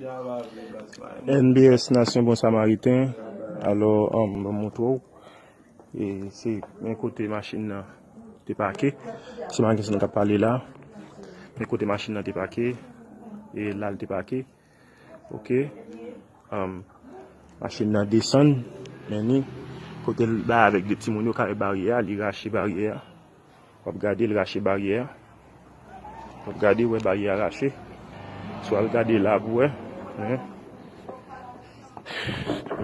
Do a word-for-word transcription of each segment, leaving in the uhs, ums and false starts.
N B S Nasyon Bon Samariten. Alò, um, mwen montre w. E se men kote machin nan te pake. Se machin nan k ap pale la. Men kote machin nan te pake. E la l te pake. Ok. Um, machin nan desann. Men ni kote l bay avèk de timoun yo kare baryè a, li rache baryè a. W ap gade l rache baryè a. W ap gade, wè, baryè a rache. Si w al gade la pou wè. Wi.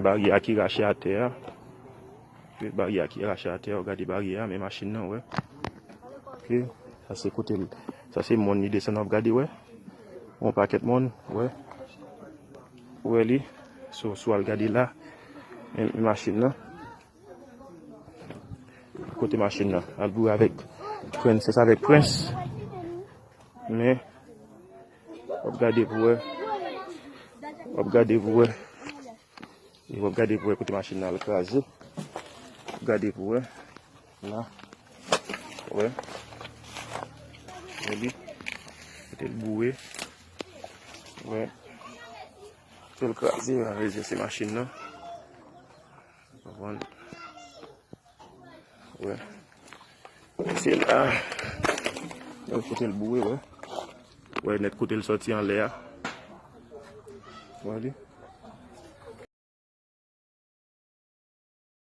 Baryè a ki rache atè a. Wi, baryè a ki rache atè a. W gade baryè a, men machin nan, wè. Ok. Sa se kote l. Sa se mòn li desann, w ap gade, wè. Yon pakèt mòn, wè. Wè li. So, si w al gade la. Men, men machin nan. Kote machin nan. Al boure avèk Princess avèk Prince. Men, w ap gade pou wè. W ap gade pou wè. E w ap gade pou wè kote machin nan al kraze. W ap gade pou wè. La. Wè. Wè li. Kote l boure. Wè. Kote l kraze, wè, se machin nan. Konprann? Wè. Se la. Wè kote l boure, wè. Wè nèt kote l sòti anlè a. Wè li.